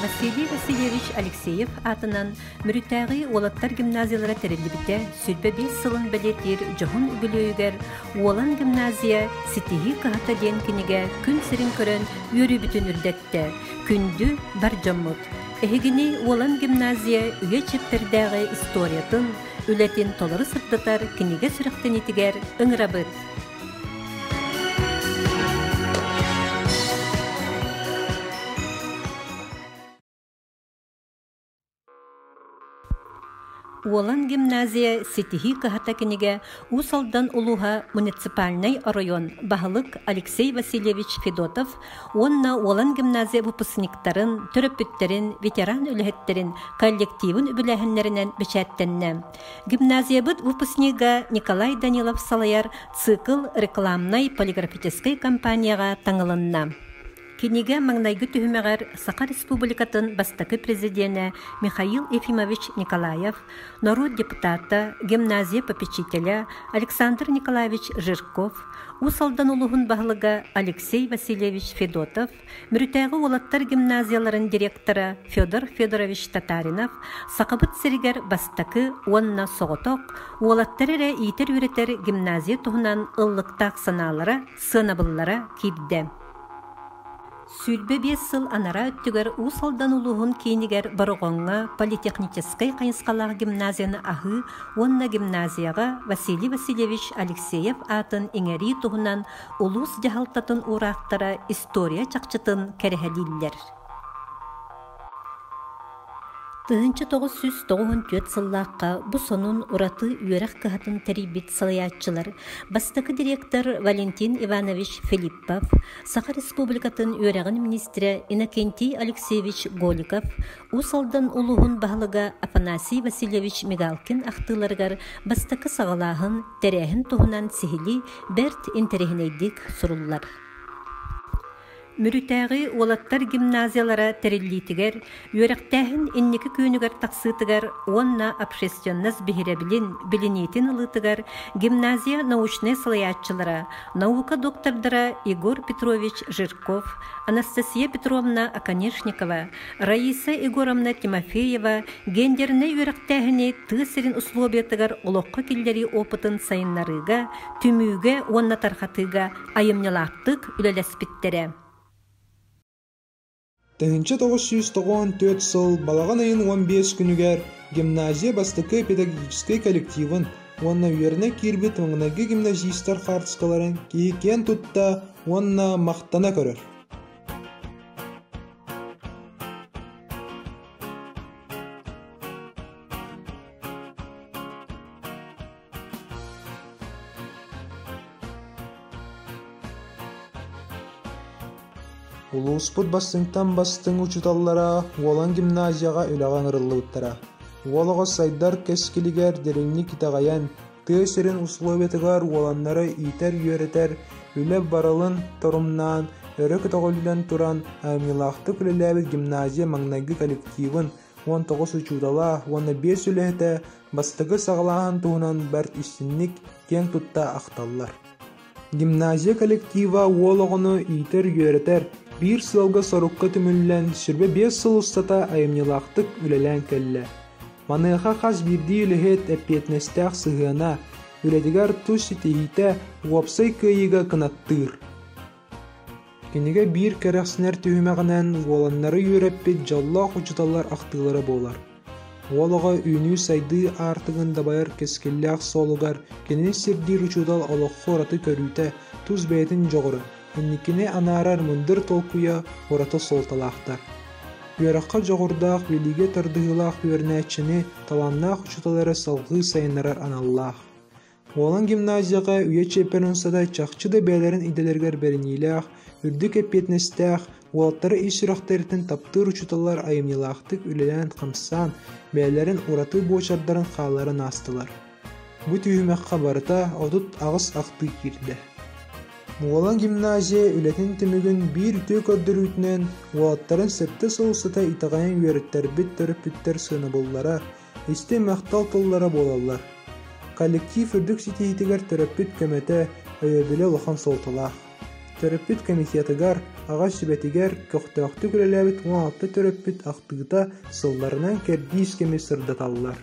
Василий Васильевич Алексеев аатынан Мүрүтээҕи уолаттар гимназиялара тэриллибитэ 25 сылын бэлиэтиир дьоһун үбүлүөйүгэр Уолан гимназия ситиһии кыһата диэн кинигэ күн сирин көрөн үөрүүбүтүн үрдэттэ. Күндү бар дьоммут! Эһигини Уолан гимназия үйэ чиптэрдээҕи историятын, үлэтин толору сырдатар кинигэ сүрэхтэниитигэр ыҥырабыт! Уолан гимназия ситиһии кыһата кинигэ Уус Алдан улууһа муниципальнай оройуон баһылык Алексей Васильевич Федотов уонна Уолан гимназия выпускниктарын, төрөппүттэрин, ветеран үлэһиттэрин коллективын үбүлээһиннэринэн бэчээттэннэ. Гимназиябыт выпускнига Николай Данилов салайар цикл рекламнай полиграфическай компанияҕа таҥылынна. Кинигэ маҥнайгы түһүмэҕэр Саха Республикатын бастакы президенэ Михаил Ефимович Николаев, норуот депутата, гимназия попечителэ Александр Николаевич Жирков, Уус Алдан улууһун баһылыга Алексей Васильевич Федотов, Мүрүтээҕи уолаттар гимназияларын директора Федор Федорович Татаринов Сахабыт сиригэр бастакы уонна соҕотох уолаттар эрэ иитэр-үөрэтэр гимназия туһунан ыллыктаах санаалара, сыанабыллара киирдэ. 25 сыл анараа өттүгэр Уус Алдан улууһун киинигэр Бороҕоҥҥо политехническай хайысхалаах гимназияны аһыы уонна гимназияҕа Василий Васильевич Алексеев аатын иҥэрии туһунан улуус дьаһалтатын уураахтара история чахчытын кэрэһэлииллэр. 1994 сыллаахха бу сонун ураты үөрэх кыһатын тэрийбит салайааччылар бастакы директор Валентин Иванович Филиппов, Саха Республикатын үөрэҕин министрэ Иннокентий Алексеевич Голиков, Уус Алдан улууһун баһылыга Афанасий Васильевич Мигалкин ахтыыларыгар бастакы саҕалааһын, тэрээһин туһунан сиһилии бэрт интэриэһинэйдик суруллар. Мүрүтээҕи уолаттар гимназиялара тэриллиитигэр, үөрэхтээһин инники күөнүгэр тахсыытыгар уонна общественность биһирэбилин, билиниитин ылыытыгар гимназия научнай салайааччылара, наука доктордара Егор Петрович Жирков, Анастасия Петровна Оконешникова, Раиса Егоровна Тимофеева гендернэй үөрэхтээһини тыа сирин условиятыгар олоххо киллэрии опытын сайыннарыыга, түмүүгэ уонна тарҕатыыга айымньылаахтык үлэлэспиттэрэ. 1994 сыл балаҕан ыйын 15 күнүгэр гимназия бастакы педагогическай коллективын уонна үөрэнэ киирбит маҥнайгы гимназистар хаартыскаларын киһи киэн тутта уонна махтана көрөр. Улууспут бастыҥтан бастыҥ учууталлара Уолан гимназияҕа үлэҕэ ыҥырыллыбыттара. Уол оҕо сайдар кэскилигэр дириҥник итэҕэйэн, тыа сирин условиятыгар уоланнары иитэр-үөрэтэр үлэ барылын торумнаан, өрө көтөҕүллэн туран айымньылаахтык үлэлээбит гимназия маҥнайгы коллективын 19 учуутала уонна биэс үлэһитэ бастакы саҕалааһын туһунан бэрт истинник, киэҥ тутта ахталлар. Гимназия коллектива уол оҕону иитэр-үөрэтэр, биир сыалга-сорукка түмүллэн 25 сыл устата айымньылаахтык үлэлээн кэллэ. Маныаха хас биирдии үлэһит эппиэтинэстээх сыһыана, үлэтигэр тус ситиһиитэ уопсай кыайыыга кынаттыыр. Кинигэ биир кэрэхсэнэр түһүмэҕинэн уоланнары үөрэппит дьоллоох учууталлар ахтыылара буолар. Уол оҕо үүнүү-сайдыы аартыгын дабайар кэскиллээх суолугар кинини сирдиир учуутал олоххо ураты көрүүтэ, тус бэйэтин дьоҕура, инникини анаарар мындыр толкуйа ураты суолталаахтар. Үөрэххэ дьоҕурдаах, билиигэ тардыһыылаах үөрэнээччини талааннаах учуутал эрэ салҕыы сайыннарар аналлаах. Уолан гимназияҕа үйэ чиэппэрин устата чахчы да бэйэлэрин идэлэригэр бэриниилээх, үрдүк эппиэтинэстээх, уолаттары ис сүрэхтэриттэн таптыыр учууталлар айымньылаахтык үлэлээн-хамсаан, бэйэлэрин ураты буочардарын хаалларан аастылар. Бу түһүмэххэ барыта 38 ахтыы киирдэ. Уолан гимназия үлэтин түмүгүн биир үтүө көрдөрүүтүнэн уолаттарын сэттэ сыл устата итэҕэйэн үөрэттэрбит төрөппүттэр сыанабыллара, истиҥ махтал тыллара буолаллар. Коллектив үрдүк ситиһиитигэр төрөппүт көмөтө, өйөбүлэ улахан суолталаах. Төрөппүт комитетыгар, аҕа сүбэтигэр көхтөөхтүк үлэлээбит 16 төрөппүт ахтыыта сылларынан кэрдиис кэми сырдаталлар.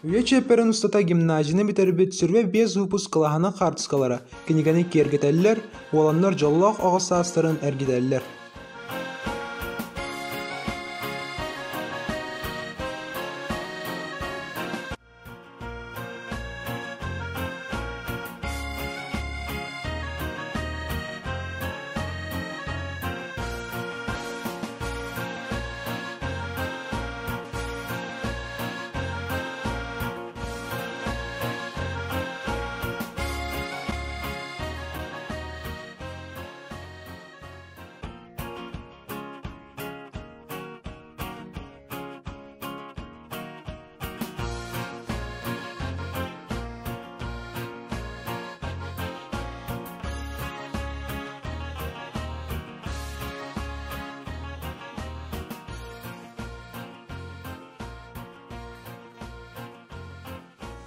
Үйэ чиэппэрин устата гимназияны бүтэрбит 25 выпуск кылааһынан хаартыскалара кинигэни киэргэтэллэр, уоланнар дьоллоох оҕо саастарын эргитэллэр.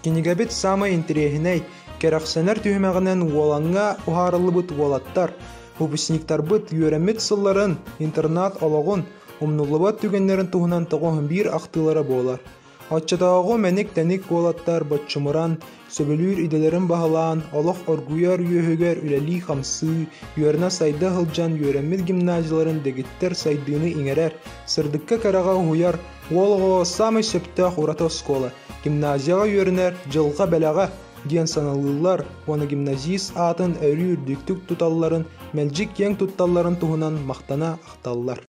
Кинигэбит саамай интэриэһинэй, кэрэхсэнэр түһүмэҕинэн Уолаҥҥа уһаарыллыбыт уолаттар, выпускниктарбыт үөрэммит сылларын, интернат олоҕун, умнуллубат түгэннэрин туһунан 91 ахтыылара буолар. Оччотооҕу мэник-тэник уолаттар боччумуран, сөбүлүүр идэлэрин баһылаан, олох оргуйар үөһүгэр үлэлии-хамсыы, үөрэнэ-сайда сылдьан үөрэммит гимназияларын дэгиттэр сайдыыны иҥэрэр, сырдыкка-кэрэҕэ уһуйар уол оҕо саамай сөптөөх ураты оскуола, гимназияҕа үөрэнэр дьылҕа бэлэҕэ диэн саналыыллар уонна гимназист аатын өрүү үрдүктүк туталларын, мэлдьи киэҥ тутталларын туһунан махтана ахталлар.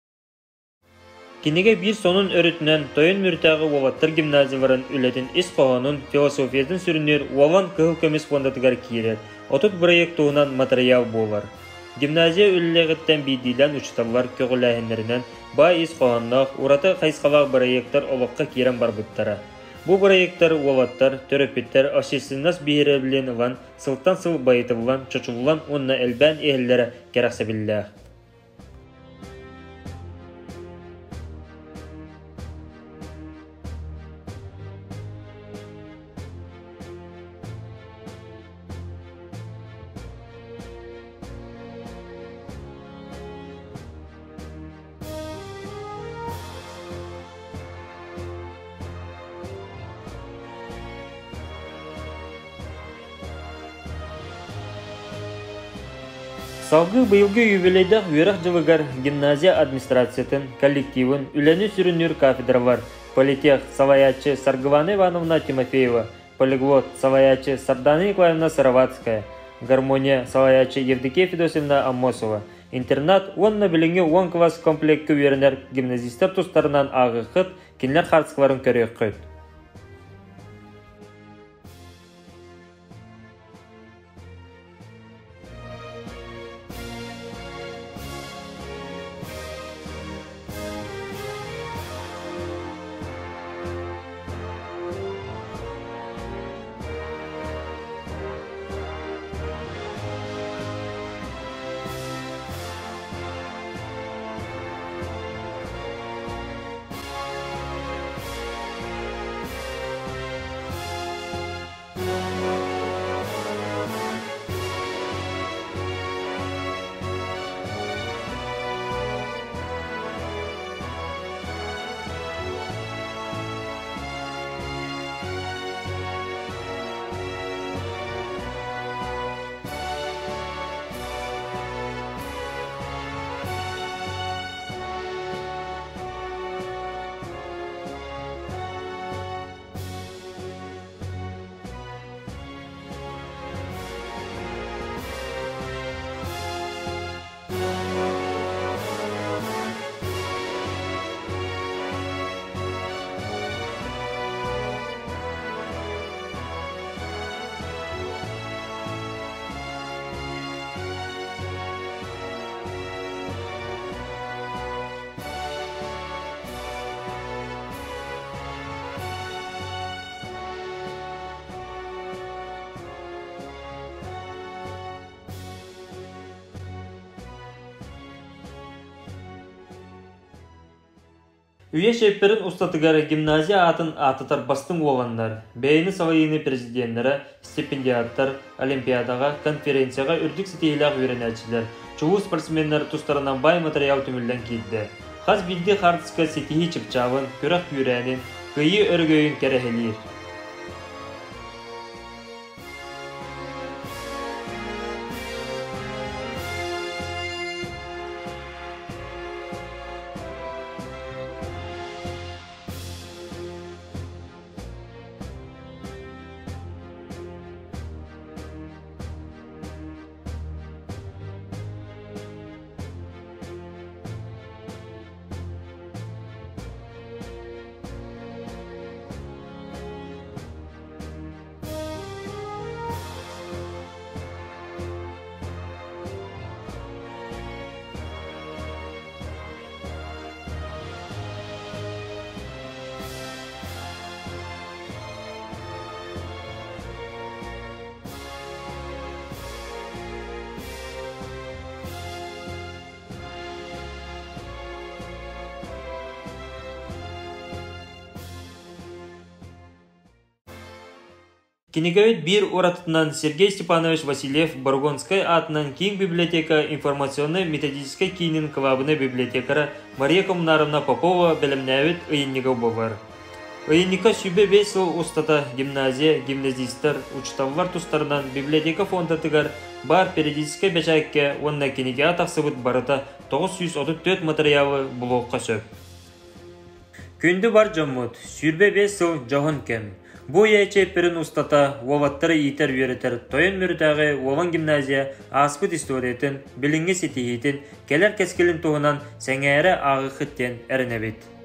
Кинигэ биир сонун өрүтүнэн Тойон Мүрүтээҕи уолаттар гимназияларын үлэтин ис хоһоонун, философиятын сүрүннүүр Уолан кыһыл көмүс фондатыгар киирэр 30 бырайыак туһунан матырыйаал буолар. Гимназия үлэлиэҕиттэн биирдиилээн учууталлар көҕүлээһиннэринэн баай ис хоһоонноох, ураты хайысхалаах бырайыактар олоххо киирэн барбыттара. Бу бырайыактар уолаттар, төрөппүттэр общественность биһирэбилин ылан, сылтан сыл байытыллан, чочуллан уонна элбээн иһэллэрэ кэрэхсэбиллээх. Салгыы быйылгы юбилейдаах үөрэх дьылыгар гимназия администрациятын, коллективын, үлэни сүрүннүүр кафедралар, политех салайааччы Саргылана Ивановна Тимофеева, полиглот салайааччы Сардана Николаевна Сыроватская, гармония салайааччы Евдокия Федосьевна Аммосова, интернат уонна билиҥҥи уон кылаас комплекка үөрэнэр гимназистар тустарынан ааҕыаххыт, кинилэр хаартыскаларын көрүөххүт. Үйэ чиэппэрин устатыгар гимназия аатын ааттатар бастыҥ уоланнар, бэйэни салайыыны президеннэрэ, стипендиаттар, олимпиадаҕа, конференцияҕа үрдүк ситиһиилээх үөрэнээччилэр, чулуу спортсменнар тустарынан баай матырыйаал түмүллэн киирдэ. Хас биирдии хаартыска ситиһии чыпчаалын, күрэх күүрээнин, кыайыы өрөгөйүн кэрэһилиир. Кинигэбит биир уратытынан Сергей Степанович Васильев Боргонскай аатынан Киин библиотека информационнай-методическай киинин кылаабынай библиотекара Мария Коммунаровна Попова бэлэмнээбит ыйынньыга буолар. Ыйынньыкка 25 сыл устата гимназия, гимназистар, учууталлар тустарынан библиотека фондатыгар баар периодическай бэчээккэ уонна кинигэҕэ тахсыбыт барыта 934 матырыйаалы булуохха сөп. Күндү бар дьоммут, 25 сыл дьоһун кэм. Бу үйэ чиэппэрин устата уолаттары иитэр-үөрэтэр Тойон Мүрүтээҕи Уолан гимназия ааспыт историятын, билиҥҥи ситиһиитин, кэлэр кэскилин туһунан сэҥээрэ ааҕыаххыт диэн эрэнэбит.